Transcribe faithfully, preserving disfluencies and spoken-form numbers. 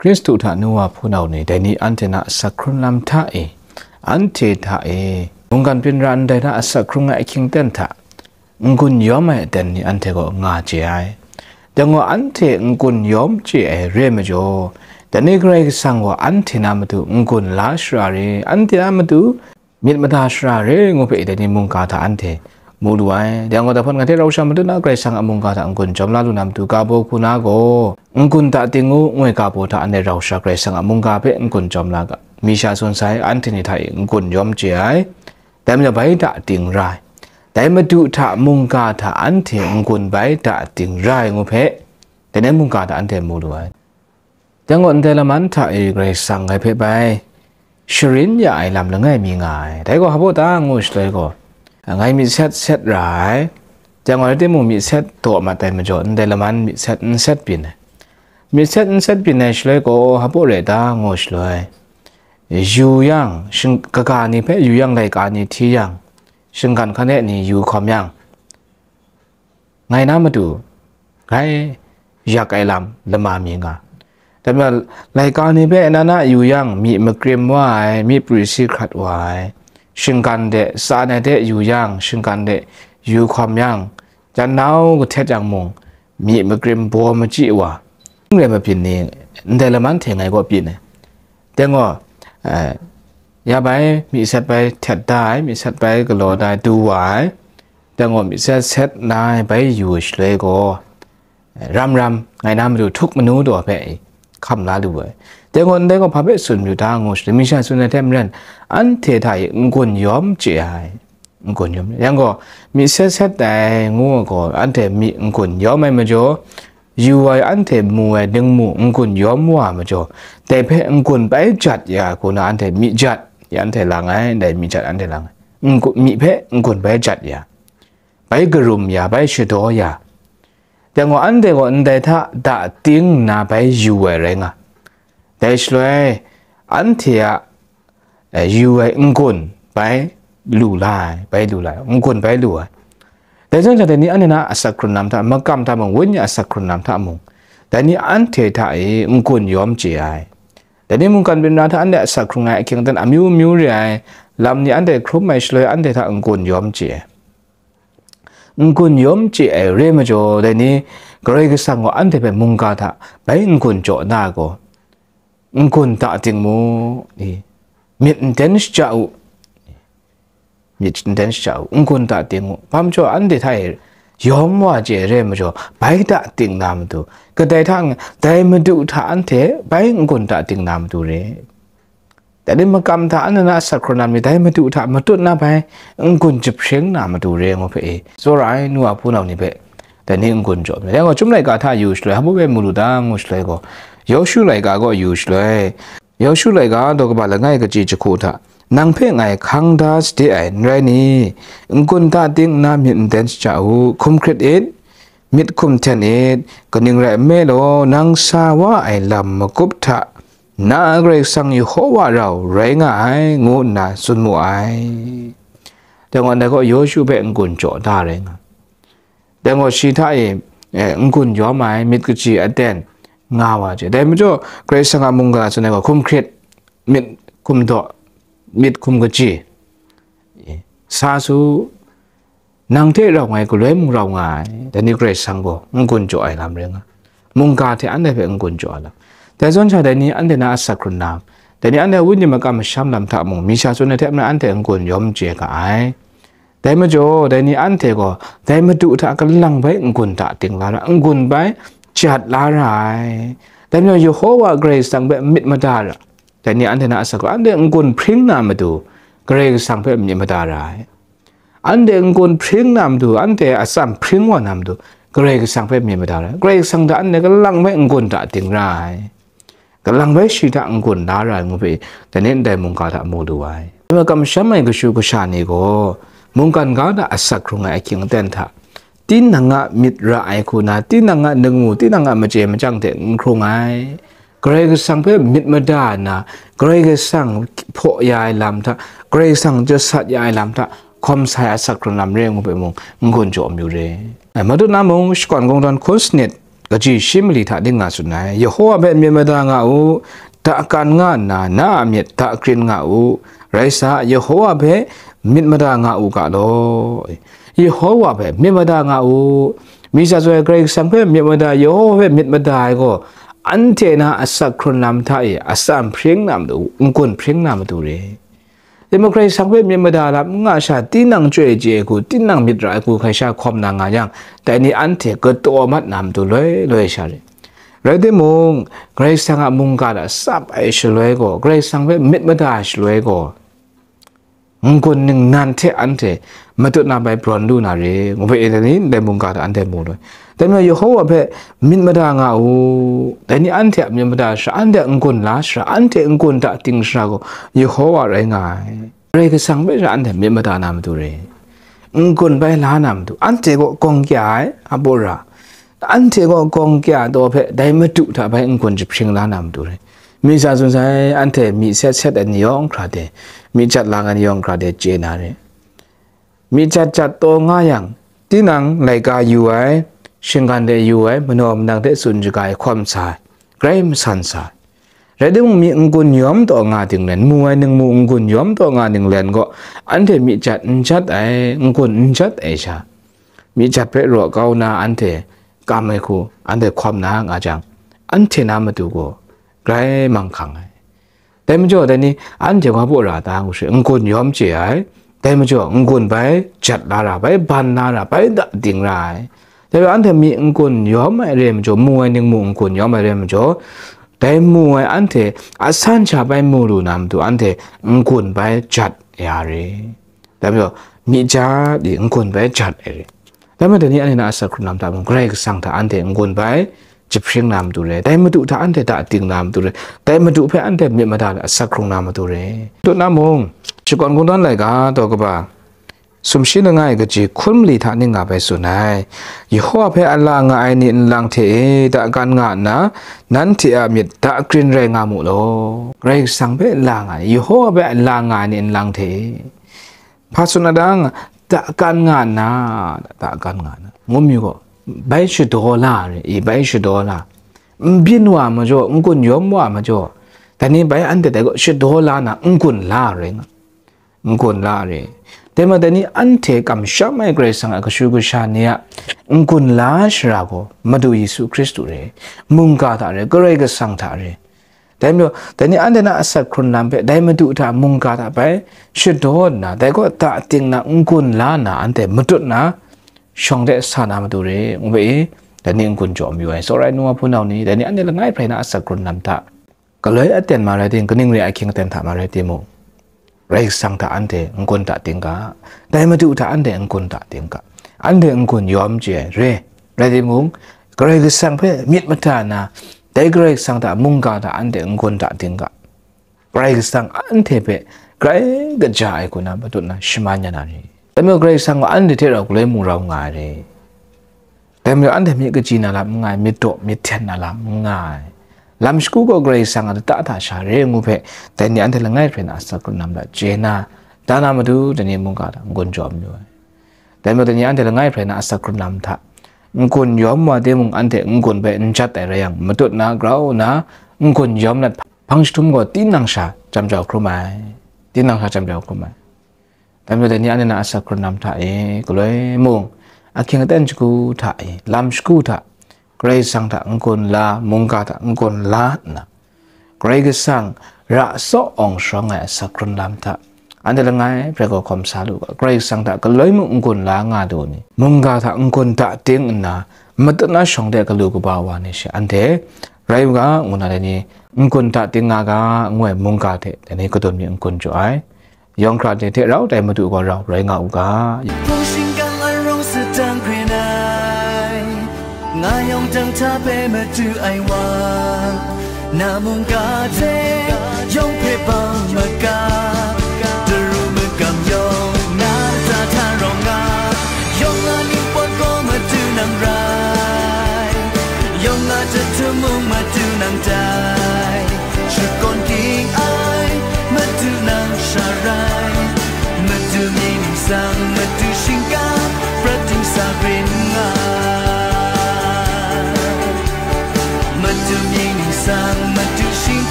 Hkristu hta nu wa hpunau ni, dai ni anhte na asak hkrun lam hta e, anhte hta e, mungkan byin ra ndai na asak hkrung ai ahkying aten hta, n-gun yawm ai aten ni anhte gaw nga chye ai. Dai gaw anhte n-gun yawm chye ai re ai majaw, dai ni Karai Kasang gaw anhte na matu n-gun la shara re, anhte na matu myit mada shara re ngu hpe dai ni mungga hta anhte mu lu ai. Dai gaw, dai hpawt ngai hte rau sha matut na Karai Kasang a mungga hta n-gun jawm la lu na matu ga baw hku na gaw, n-gun ta ting u, ngu ai ga baw hta anhte rau sha Karai Kasang a mungga hpe n-gun jawm la ga, mi sha tsun sai, anhte ni hta e n-gun yawm chye ai. Dai majaw bai ta ting ra ai. Dai Madu hta mungga hta anhte n-gun bai ta ting ra ai ngu hpe, dai ni mungga hta anhte mu lu ai. Dai gaw ndai laman hta e Karai Kasang ngai hpe bai sharin ya ai lam langai mi nga ai. Dai gaw hpa baw ta ngu shaloi gaw, ngai myit set set ra ai. Dai gaw rai timung, myit set daw mat ai majaw, ndai laman myit set n set byin ai. Myit set n set byin ai shaloi gaw, hpa baw rai ta ngu shaloi, yu yang, shing-, kaga ni hpe yu yang, laika ni hti yang, shinggan hkan e ni yu hkawm yang, ngai na matu, ngai yak ai lam lama mi nga. Dai majaw, laika ni hpe na na yu yang, myi makrim wa ai, myi pri si hkrat wa ai, shinggan de, tsan ai de yu yang, shinggan de yu hkawm yang, jan nau kahtet yang mung, myi makrim baw machyi wa, n rai mabyin ni, ndai laman hte ngai gaw byin ai. Dai gaw, eh, ya bai, myit set bai htet da ai, myit set bai galaw da ai, du wa ai. Dai gaw, myit set set na ai bai yu shaloi gaw, eh, ram ram, ngai na matu htuk manu daw hpe hkam la lu ai. Dai gaw, ndai gaw hpa hpe tsun mayu ta ngu shaloi, mi sha tsun ai hte maren, anhte hta e n-gun yawm chye ai. N-gun yawm. Yang gaw, myit set set ai ngu ai gaw, anhte myi n-gun yawm ai majaw, yu ai anhte mu ai ningmu n-gun yawm wa ai majaw, dai hpe n-gun bai jat ya hku na anhte myi jat, ya anhte lang ai, dai myi jat anhte lang ai. N-gu-, myi hpe n-gun bai jat ya, bai karum ya, bai shadaw ya. Dai gaw, anhte gaw ndai hta da ting nna bai yu ai rai nga. Dai shaloi, anhte a eh, yu ai n-gun bai lu la ai, bai lu la ai, n-gun bai lu ai. Dai zawn sha, dai ni anhte na asak hkrun lam hta, makam hta mung, wenyi asak hkrun lam hta mung, dai ni anhte hta e n-gun yawm chye ai. Dai ni mungkan byin ra hta anhte asak hkrung ai ahkying aten amyu amyu re ai lam ni anhte hkrum ai shaloi, anhte hta n-gun yawm chye ai. N-gun yawm chye ai re majaw, dai ni Karai Kasang gaw anhte hpe mungga hta bai n-gun jaw na ai gaw, n-gun ta ting mu, i, myit n ten shaja u, myit n ten shaja u, n-gun ta ting u. Hpa majaw, anhte hta e yawm wa chye ai re majaw, bai ta ting na matu, kadai hta n-, dai Madu hta anhte bai n-gun ta ting na matu re. Dai ni makam hta anhte na asak hkrun lam ni, dai Madu hta matut na bai n-gun jahpring na matu re ngu hpe e, tsawra ai nu a hpunau ni hpe, dai ni n-gun jaw myit. Yang gaw, Chyum laika hta yu shaloi, hpa baw bai mu lu ta ngu shaloi gaw, Yawshu laika gaw yu shaloi, Yawshu laika daw kaba langai kaji jahku hta, nang hpe ngai hkang da sade ai, n rai ni? N-gun ta ting nna myit n ten shaja u, hkum hkrit it, myit hkum hten it, kaning rai nme law, nang sa wa ai lam magup hta na Karai Kasang Yehowa rau rai nga ai, ngu nna tsun mu ai. Dai gaw, ndai gaw Yawshu hpe n-gun jaw da rai nga. Dai gaw, shi hta e, eh, n-gun yawm ai, myit kaji aten nga wa ai. Dai majaw, Karai Kasang a mungga tsun ai gaw, hkum hkrit, myit hkum daw, myit hkum kaji, eh, sa su, nang hte rau ngai galoi mung rau nga ai, dai ni Karai Kasang gaw n-gun jaw ai lam rai nga, mungga hte anhte hpe n-gun jaw ai lam. Dai zawn sha, dai ni anhte na asak hkrun lam, dai ni anhte a wenyi makam masham lam hta mung, mi sha tsun ai hte maren anhte n-gun yawm chye ga ai. Dai majaw, dai ni anhte gaw, dai Madu hta kalang bai n-gun ta ting la ra, n-gun bai jat la ra ai. Dai majaw, Yehowa Karai Kasang hpe myit mada ra, dai ni anhte na asak hkrun, anhte n-gun hpring na matu, Karai Kasang hpe myit mada ra ai. Anhte n-gun hpring na matu, anhte atsam hpring wa na matu, Karai Kasang hpe myit mada ra ai. Karai Kasang hta anhte kalang bai n-gun ta ting ra ai. Kalang bai shi hta n-gun la ra ai ngu hpe, dai ni ndai mungga hta mu lu ai. Dai makam masham ai kashu kasha ni gaw, mungkan ga hta asak hkrung ai ahkying aten hta, tinang a myit ra ai hku na, tinang a ningmu, tinang a machye machyang hte n hkrung ai. Karai Kasang hpe myit mada nna, Karai Kasang hpaw ya ai lam hta, Karai Kasang jasat ya ai lam hta, hkawm sa ai asak hkrun lam re ngu hpe mung, n-gun jaw mayu re. Ai, matut na mung, shakawn kungdawn hkun sanit, kaji shi mali hta ning nga tsun ai, Yehowa hpe myit mada nga u, dakan nga nna, na a myit da grin nga u, rai sa, Yehowa hpe myit mada nga u ga law. Yehowa hpe myit mada nga u, mi sa soi Karai Kasang hpe myit mada, Yehowa hpe myit mada ai gaw, anhte na asak hkrun lam hta e atsam hpring na matu, n-gun hpring na matu re. Dai majaw Karai Kasang hpe myit mada lam n nga sha, tinang chyoi chye ai hku, tinang myit ra ai hku hkai sha hkawm na nga yang, dai ni anhte kataw mat na matu loi loi sha re. Rai timung, Karai Kasang a mungga hta tsap ai shaloi gaw, Karai Kasang hpe myit mada ai shaloi gaw, n-gun ningnan hte anhte matut na bai brawn lu na re, ngu hpe, dai ni ndai mungga hta anhte mu loi. Dai majaw Yehowa hpe myit mada nga u, dai ni anhte a myit mada shara, anhte a n-gun la shara, anhte n-gun hta ting shara gaw Yehowa rai nga ai. Karai Kasang hpe sha anhte myit mada na matu re. N-gun bai la na matu, anhte gaw gawng kya ai, a pura. Anhte gaw gawng kya taw hpe dai Madu hta bai n-gun jahpring la na matu re. Mi sa tsun sai, anhte myi set set ai ni yawng hkra de, myi jat lang ai ni yawng hkra de chye na re. Myi jat jat taw nga yang, tinang laika yu ai, shinggan de yu ai, manaw manang hte tsun shaga ai hkawm sa ai, grai masan sa ai. Rai timung, myi n-gun yawm taw nga dinglen, mu ai ningmu n-gun yawm taw nga dinglen gaw, anhte myi jat n jat ai, n-gun n jat ai sha, myi jat hpe raw kau na anhte kam ai hku, anhte hkawm na nga jang, anhte na matu gaw grai manghkang ai. Dai majaw, dai ni anhte wa baw ra ta ngu shi, n-gun yawm chye ai, dai majaw, n-gun bai jat la ra, bai ban la ra, bai da ding ra ai. Dai majaw, anhte myi n-gun yawm ai re ai majaw, mu ai ningmu n-gun yawm ai re ai majaw, dai mu ai anhte a san sha bai mu lu na matu, anhte n-gun bai jat ya re. Dai majaw, myi jat i n-gun bai jat ai re. Dai majaw, dai ni anhte na asak hkrun lam hta mung, Karai Kasang hta anhte n-gun bai jahpring na matu re, dai Madu hta anhte da ting na matu re, dai Madu hpe anhte myit mada ai asak hkrung na matu re. Tut na mung, shakawn kungdawn laika taw kaba, sumshi langai kaji hkun mali hta ning nga bai tsun ai, Yehowa hpe a la nga ai ni nlang hte e, dakan nga nna, nanhte a myit da grin rai nga mu law. Karai Kasang hpe la nga ai, Yehowa hpe a la nga ai ni nlang hte e. Hpa tsun a dang, dakan nga nna, dakan nga nna, ngu mi gaw, bai shadaw la re, i, bai shadaw la, n byin wa majaw, n-gun yawm wa majaw, dai ni bai anhte dai gaw shadaw la na, n-gun la re nga, n-gun la re. Dai majaw, dai ni anhte kamsham ai Karai Kasang a kashu kasha ni a n-gun la shara gaw, Madu Yesu Hkristu re, mungga hta re, Karai Kasang hta re. Dai majaw, dai ni anhte na asak hkrun lam hpe, dai Madu hta mungga hta bai shadaw nna, dai gaw da ting na, n-gun la nna, anhte matut na, shawng de sa na matu re, ngu hpe, dai ni n-gun jaw mayu ai. Tsawra ai num a hpunau ni, dai ni anhte langai hprai na asak hkrun lam hta, galoi aten ma rai ting, kaning re ai ahkying aten hta ma rai timung, Karai Kasang hta anhte n-gun da ting ga, dai Madu hta anhte n-gun da ting ga, anhte n-gun yawm chye ai re, rai timung, Karai Kasang hpe myit mada na, dai Karai Kasang hta mungga hta anhte n-gun da ting ga, Karai Kasang anhte hpe grai kaja ai hku na matut na shaman ya na re. Dai majaw Karai Kasang gaw anhte hte rau galoi mung rau nga ai re. Dai majaw anhte myit kaji na lam n nga ai, myit daw myit hten na lam n nga ai. Lam shagu gaw Karai Kasang a lata hta sha re ngu hpe, dai ni anhte langai hprai na asak hkrun lam hta chye na, da na matu, dai ni mungga hta n-gun jaw mayu ai. Dai majaw, dai ni anhte langai hprai na asak hkrun lam hta, n-gun yawm wa timung, anhte n-gun bai n jat ai rai yang, matut na, grau nna, n-gun yawm lat hpang jahtum gaw tinang sha jam jau hkrum ai, tinang sha jam jau hkrum ai. Dai majaw, dai ni anhte na asak hkrun lam hta e, galoi mung, ahkying aten shagu hta e, lam shagu hta, Karai Kasang hta n-gun la, mungga hta n-gun la nna, Karai Kasang ra tsaw awng sharawng ai asak hkrun lam hta, anhte langai hprai gaw hkawm sa lu ga, Karai Kasang hta galoi mung n-gun la nga du ni, mungga hta n-gun da ting nna, matut na shawng de galu kaba wa ni she, anhte rai u ga, ngu na dai ni, n-gun da ting nga ga, ngu ai mungga hte dai ni kadun mi n-gun jaw ai. Yawng hkra de hte rau dai Madu gaw rau rai nga u ga. Hpung shingkang a rawng sadang hkren ai, nga yawng dang hta hpe madu ai wa, na mungga hte yawng hpe bang maga.